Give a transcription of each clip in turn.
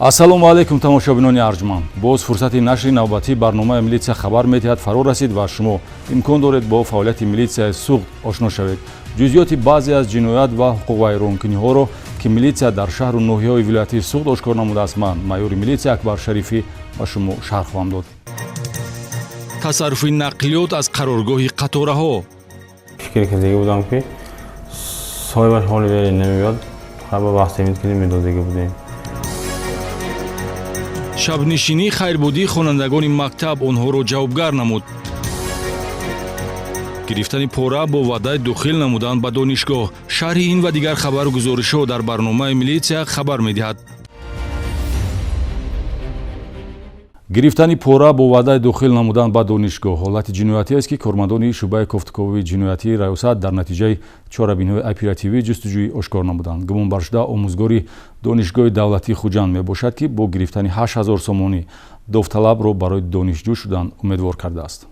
Ассалому алайкум, тамошобинони арҷманд. Боз фурсати нашри навбатии барномаи «Милитсия хабар медиҳад» фаро расид ва шумо имкон доред бо фаъолияти милитсияи Суғд ошно шавед. Ҷузъиёти баъзе аз ҷиноят ва ҳуқуқвайронкуниҳоро, ки милитсия дар шаҳру ноҳияҳои вилояти Суғд ошкор намудааст, ман, майори милитсия Акбар Шарифӣ, ба шумо шарҳ хоҳам дод. Тасарруфи нақлиёт аз қароргоҳи қатораҳо. Фикр кардагӣ будам, ки соҳибаш ҳоли вере намеёд, ба вақте ки медодагӣ будем. Шабнишинии хайрбудии хонандагони мактаб онҳоро ҷавобгар намуд. Гирифтани пора бо ваъдаи дохил намудан ба донишгоҳ. Шарҳи ин ва дигар хабару гузоришҳо дар барномаи «Милитсия хабар медиҳад». Гирифтани пора бо ваъдаи дохил намудан ба донишгоҳ ҳолати ҷиноятиест, ки кормандони шӯъбаи кофтуковии ҷиноятии раёсат дар натиҷаи чорабиниҳои оперативии ҷустуҷӯӣ ошкор намуданд. Гумонбаршуда омӯзгори Донишгоҳи давлатии Хуҷанд мебошад, ки бо гирифтани 8000 сомонӣ довталабро барои донишҷӯ шудан умедвор кардааст.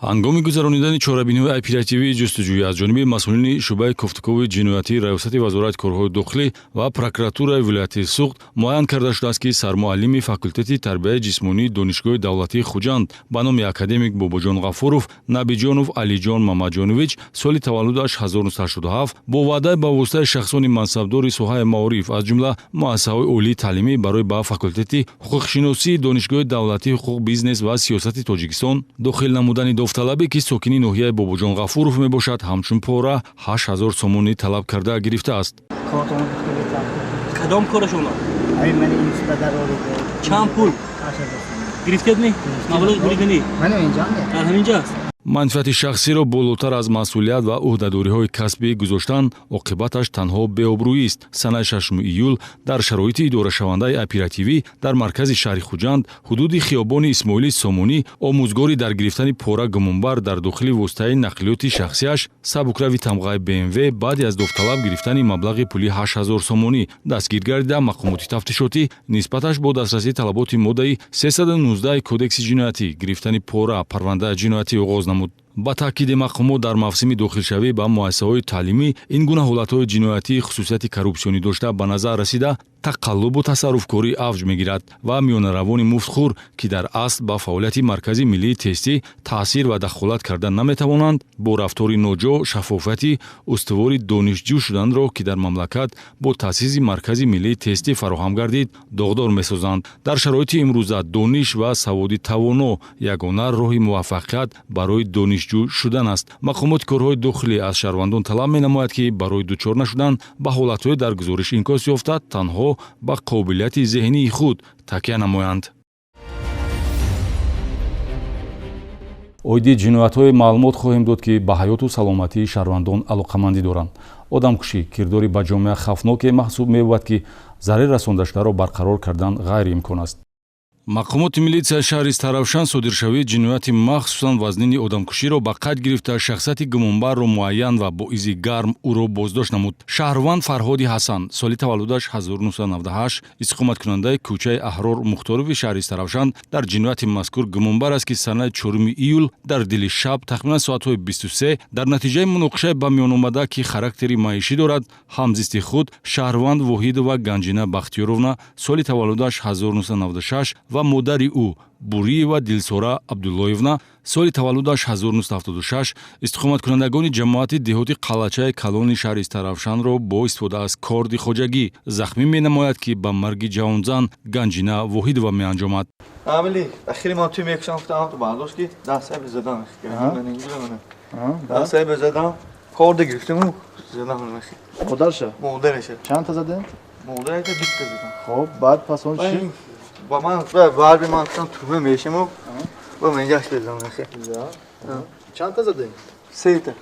Ҳангоми гузаронидани чорабиниҳои оперативии ҷустуҷӯӣ аз ҷониби масъулини шӯъбаи кофтукови ҷиноятии раёсати Вазорати корҳои дохилӣ ва прокуратураи вилояти Суғд муайян карда шудааст, ки сармуаллими факултети тарбияи ҷисмонии Донишгоҳи давлатии Хуҷанд ба номи академик Бобоҷон Ғафуров Набиҷонов Алиҷон Мамаҷонович, соли таваллудаш 1987, бо ваъдаи ба воситаи шахсони мансабдори соҳаи маориф, аз ҷумла муассисаҳои олии таълимӣ, барои ба факултети ҳуқуқшиносии Донишгоҳи давлатии ҳуқуқ, бизнес ва сиёсати Тоҷикистон дохил намудани довталабе, ки сокини ноҳияи Бобоҷон Ғафуров мебошад, ҳамчун пора 8000 сомонӣ талаб карда гирифтааст. Кадом корашона? Чанд пул гирифтед? Маблағи пулигинӣ дар ҳамин ҷо аст. Манфиати шахсиро болотар аз масъулият ва ӯҳдадориҳои касбӣ гузоштан оқибаташ танҳо беобрӯист. Санаи 6 июл дар шароити идорашавандаи оперативӣ дар маркази шаҳри Хуҷанд, ҳудуди хиёбони Исмоили Сомонӣ, омӯзгори дар гирифтани пора гумонбар дар дохили воситаи нақлиёти шахсиаш сабукрави тамғаи БМВ баъди аз довталаб гирифтани маблағи пули 8000 сомонӣ дастгир гардида, мақомоти тафтишотӣ нисбаташ бо дастрасии талаботи моддаи 319 Кодекси ҷиноятӣ, гирифтани пора, парвандаи ҷиноятӣ оғоз намуд. Ба таъкиди мақомот, дар мавсими дохилшавӣ ба муассисаҳои таълимӣ ин гуна ҳолатҳои ҷиноятӣ хусусияти коррупсионӣ дошта, ба назар расида, тақаллубу тасарруфкорӣ авҷ мегирад ва миёнаравони муфтхӯр, ки дар асл ба фаъолияти Маркази миллии тестӣ таъсир ва дахолат карда наметавонанд, бо рафтори ноҷо шаффофияти устувори донишҷӯ шуданро, ки дар мамлакат бо таъсиси Маркази миллии тестӣ фароҳам гардид, доғдор месозанд. Дар шароити имрӯза дониш ва саводи тавоно ягона роҳи муваффақият барои донишҷӯ шудан аст. Мақомоти корҳои дохилӣ аз шаҳрвандон талаб менамояд, ки барои дучор нашудан ба ҳолатҳои дар гузориш инъикос ёфта, танҳо ба қобилияти зеҳнии худ такя намоянд. Оиди ҷиноятҳое маълумот хоҳем дод, ки ба ҳаёту саломатии шаҳрвандон алоқамандӣ доранд. Одамкушӣ кирдори ба ҷомеа хавфноке маҳсуб меёбад, ки зарар расондашударо барқарор кардан ғайриимкон аст. Мақомоти милитсияи шаҳри Истаравшан содиршавии ҷинояти махсусан вазнини одамкуширо ба қайд гирифта, шахсияти гумонбарро муайян ва бо изи гарм ӯро боздошт намуд. Шаҳрванд Фарҳоди Ҳасан, соли таваллудаш 1998, истиқоматкунандаи кӯчаи Аҳрор Мухторови шаҳри Истаравшан, дар ҷинояти мазкур гумонбар аст, ки санаи 4 июл дар дили шаб, тахминан соатҳои 23, дар натиҷаи муноқишаи ба миён омада, ки характери маишӣ дорад, ҳамзисти худ шаҳрванд Воҳидова Ганҷина Бахтиёровна, соли таваллудаш 1996, ва модари ӯ Буриева Дилсора Абдуллоевна, соли таваллудаш 1976, истиқоматкунандагони ҷамоати деҳоти Қалачаи калони шаҳри Истаравшанро бо истифода аз корди хоҷагӣ захмӣ менамояд, ки ба марги ҷавонзан Ганҷина Воҳидова меанҷомад. Ба ман барби ман гуфтам, тума мешиму ба ман ҷашт безам. Чандта задем? Сета.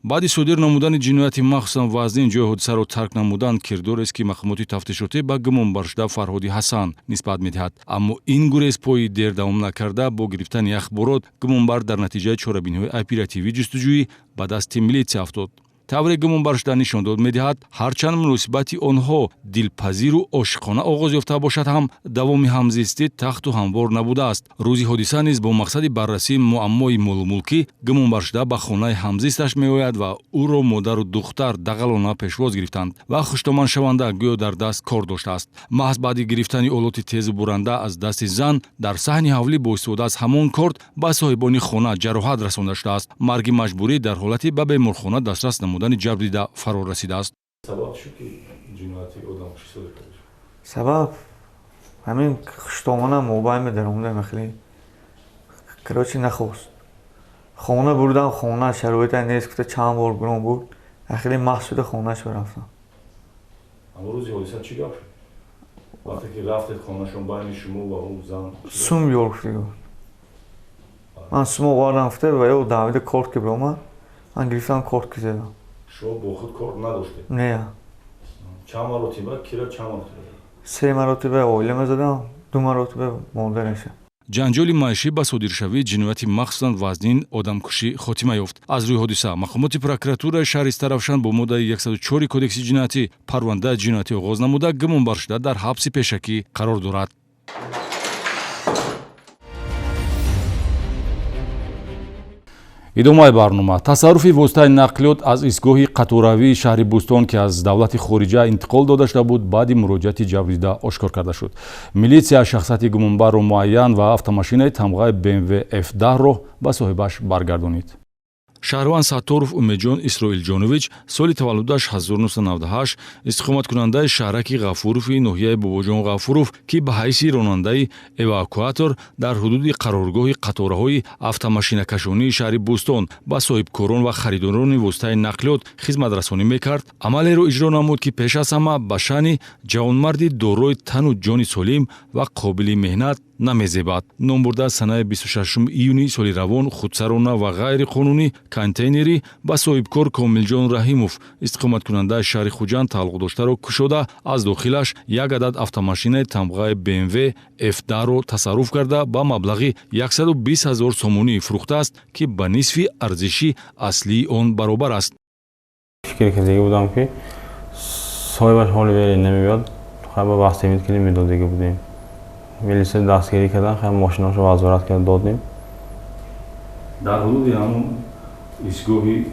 Баъди содир намудани ҷинояти махсусан вазнин ҷои ҳодисаро тарк намудан кирдорест, ки мақомоти тафтишотӣ ба гумонбаршуда Фарҳоди Ҳасан нисбат медиҳад. Аммо ин гурезпои дер давом накарда, бо гирифтани ахборот гумонбар дар натиҷаи чорабиниҳои оперативӣ ҷустуҷӯӣ ба дасти милитсия афтод. Тавре гумонбаршуда нишондод медиҳад, ҳарчанд муносибати онҳо дилпазиру ошиқона оғоз ёфта бошад ҳам, давоми ҳамзистӣ тахту ҳамвор набудааст. Рӯзи ҳодиса низ бо мақсади баррасии муаммои молумулкӣ гумонбаршуда ба хонаи ҳамзисташ меояд ва ӯро модару духтар дағалона пешвоз гирифтанд ва хуштоманшаванда гӯё дар даст кор доштааст. Маҳз баъди гирифтани олоти тезу буранда аз дасти зан дар саҳни ҳавлӣ бо истифода аз ҳамон корд ба соҳибони хона ҷароҳат расонда шудааст. Марги маҷбурӣ дар ҳолати ба беморхона дастрас намудани ҷабрдида фаро расидааст. Сабаб чӣ ки ҷинояти одамкушӣ содир карда шуд? Сабаб ҳамин хуштомона мобайн медаромудам, хеле короче нахост. Хона бурдам, хона шароита нест, гуфта чанд бор гурон буд, хеле маҳз шуда хонааш рафтам. Аммо рӯзи ҳодиса чӣ гап шуд? Вақте ки рафтед хонашон, байни шумо ва ӯ зан сум биёр гуфти. Ман сум овардам, гуфта ва ё давида корт ки биромад, ман гирифтам корт ки задам. Шумо бо худ корт надоштед? Не. Чанд маротиба кира, чанд маротиба? 3 маротиба оилама задам, 2 маротиба модараша. Ҷанҷоли маишӣ ба содиршавии ҷинояти махсусан вазнин одамкушӣ хотима ёфт. Аз рӯи ҳодиса мақомоти прокуратураи шаҳри Истаравшан бо моддаи 104 кодекси ҷиноятӣ парвандаи ҷиноятӣ оғоз намуда, гумонбаршуда дар ҳабси пешакӣ қарор дорад. Идомаи барнома. Тасарруфи воситаи нақлиёт аз истгоҳи қаторавии шаҳри Бӯстон, ки аз давлати хориҷа интиқол дода шуда буд, баъди муроҷиати ҷабрдида ошкор карда шуд. Милитсия шахсияти гумонбарро муайян ва автомошинаи тамғаи BMW F10-ро ба соҳибаш баргардонид. Шаҳрванд Сатторов Умедҷон Исроилҷонович соли таваллудаш 1998, истиқоматкунандаи шаҳраки Ғафурови ноҳияи Бобоҷон Ғафуров, ки ба ҳайси ронандаи эвакуатор дар ҳудуди қароргоҳи қатораҳои автомошинакашонии шаҳри Бӯстон ба соҳибкорон ва харидорони воситаи нақлиёт хизматрасонӣ мекард, амалеро иҷро намуд, ки пеш аз ҳама ба шаъни ҷавонмарди дорои тану ҷони солим ва қобили меҳнат намезебад. Номбурда санаи 26 июни соли равон худсарона ва ғайриқонунӣ контейнери ба соҳибкор Комилҷон Раҳимов, истиқоматкунандаи шаҳри Хуҷанд тааллуқ доштаро кушода, аз дохилаш як адад автомошинаи тамғаи BMW F10-ро тасарруф карда ба маблағи 120 000 сомонӣ фурӯхтааст, ки ба нисфи арзиши аслии он баробар аст. Фикр кардагӣ будам, ки соҳибаш ҳоли вери намеояд, ба баҳсемид ки намедодагӣ будем. Милиса дастгирӣ кардан, хай мошинашо вазорат карда додем. Дар ҳудуди ҳамон истгоҳи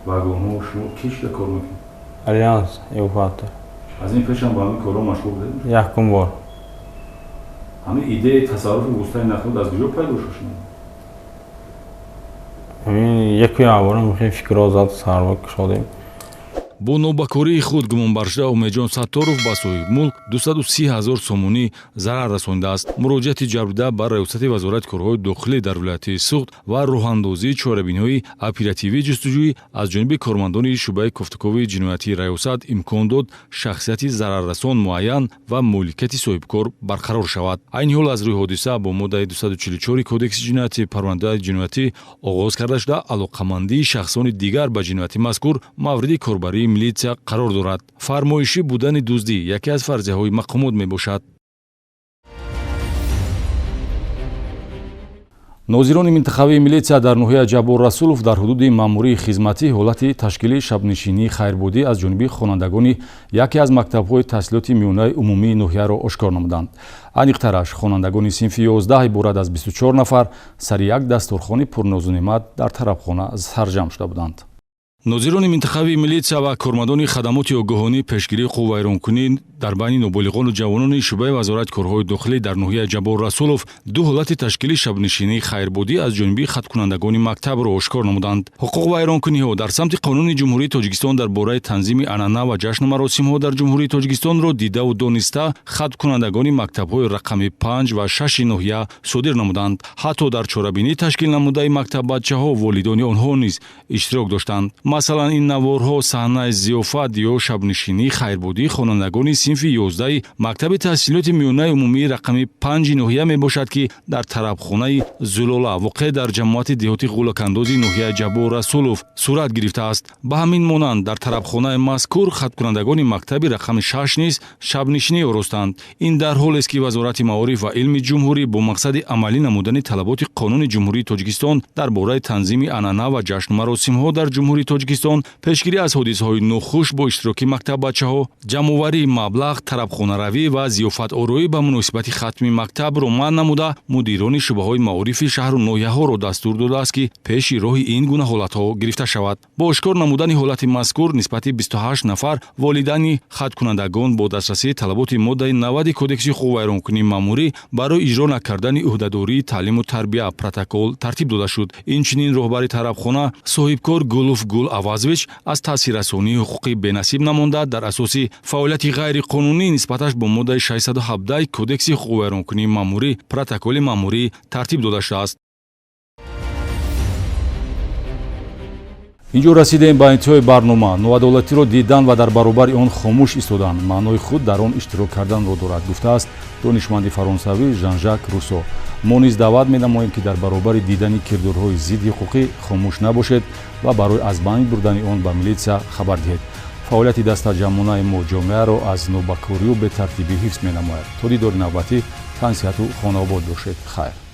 вагонҳо шумо кӣ шуда кор мекунед? Алянс эвакуатор. Аз ин пешам ба ҳамин корҳо машғул будед? Якум бор. Ҳамин идеяи тасарруфи воситаи нақлиёт аз куҷо пайдо шуд шумо? Ҳамин яку якбора мехоҳем фикрҳо зад, сарва кушодем. Бо нобакории худ гумонбаршуда Умедҷон Сатторов ба соҳибмулк 230 000 сомонӣ зарар расонидааст. Муроҷиати ҷабрдида ба раёсати Вазорати корҳои дохилӣ дар вилояти Суғд ва роҳандозии чорабиниҳои оперативии ҷустуҷӯӣ аз ҷониби кормандони шӯъбаи кофтукови ҷиноятии раёсат имкон дод шахсияти зараррасон муайян ва моликияти соҳибкор барқарор шавад. Айни ҳол аз рӯи ҳодиса бо моддаи 244 кодекси ҷиноятӣ парвандаи ҷиноятӣ оғоз карда шуда, алоқамандии шахсони дигар ба ҷинояти мазкур мавриди корбарии милитсия қарор дорад. Фармоишӣ будани дуздӣ яке аз фарзияҳои мақомот мебошад. Нозирони минтақавии милитсия дар ноҳияи Ҷаббор Расулов дар ҳудуди маъмурии хизматӣ ҳолати ташкили шабнишинии хайрбодӣ аз ҷониби хонандагони яке аз мактабҳои таҳсилоти миёнаи умумии ноҳияро ошкор намуданд. Аниқтараш, хонандагони синфи 11 иборат аз 24 нафар сари як дастурхони пурнозунемат дар тарабхона сарҷамъ шуда буданд. Нозирони минтақавии милитсия ва кормандони хадамоти огоҳонӣ пешгирии ҳуқуқвайронкунӣ дар байни ноболиғону ҷавонони шӯъбаи Вазорати корҳои дохилӣ дар ноҳияи Ҷаббор Расулов ду ҳолати ташкили шабнишинии хайрбодӣ аз ҷониби хаткунандагони мактабро ошкор намуданд. Ҳуқуқвайронкуниҳо дар самти қонуни Ҷумҳурии Тоҷикистон дар бораи танзими анъана ва ҷашну маросимҳо дар Ҷумҳурии Тоҷикистонро дидаву дониста хаткунандагони мактабҳои рақами 5 ва 6 ноҳия содир намуданд. Ҳатто дар чорабинӣ ташкил намудаи мактаббачаҳо волидони онҳо низ иштирок доштанд. Масалан, ин наворҳо саҳнаи зиёфат ё шабнишинии хайрбодии хонандагони синфи 11 мактаби таҳсилоти миёнаи умумии рақами 5 ноҳия мебошад, ки дар тарабхонаи Зулола воқеъ дар ҷамоати деҳоти Ғулакандози ноҳияи Ҷаббор Расулов сурат гирифтааст. Ба ҳамин монанд дар тарабхонаи мазкур хаткунандагони мактаби рақами 6 низ шабнишинӣ оростанд. Ин дар ҳолест, ки Вазорати маориф ва илми ҷумҳурӣ бо мақсади амалӣ намудани талаботи қонуни Ҷумҳурии Тоҷикистон дар бораи танзими анъана ва ҷашну маросимҳо дар Ҷумҳурии Тоҷикистон Тоҷикистон пешгирӣ аз ҳодисаҳои нохуш бо иштироки мактаббачаҳо, ҷамъоварии маблағ, тарабхонаравӣ ва зиёфатороӣ ба муносибати хатми мактабро манъ намуда, мудирони шӯъбаҳои маорифи шаҳру ноҳияҳоро дастур додааст, ки пеши роҳи ин гуна ҳолатҳо гирифта шавад. Бо ошкор намудани ҳолати мазкур нисбати 28 нафар волидайни хаткунандагон бо дастрасии талаботи моддаи 90 Кодекси ҳуқуқвайронкунии маъмурӣ барои иҷро накардани ӯҳдадории таълиму тарбия протокол тартиб дода шуд. Инчунин роҳбари тарабхона соҳибкор Гулов Гул Авазович аз таъсиррасонии ҳуқуқӣ бенасиб намонда, дар асоси фаъолияти ғайриқонунӣ нисбаташ бо моддаи 617 Кодекси ҳуқуқвайронкунии маъмурӣ протоколи маъмурӣ тартиб дода шудааст. Инҷо расидем ба интиҳои барнома. Ноадолатиро дидан ва дар баробари он хомӯш истодан маънои худ дар он иштирок карданро дорад, гуфтааст донишманди фаронсавӣ Жан-Жак Руссо. Мо низ даъват менамоем, ки дар баробари дидани кирдорҳои зидди ҳуқуқӣ хомӯш набошед ва барои аз байн бурдани он ба милитсия хабар диҳед. Фаъолияти дастаҷамъонаи мо ҷомеаро аз нобакорию бетартибӣ ҳифз менамояд. То дидори навбатӣ тансиҳату хонаобод бошед. Хайр.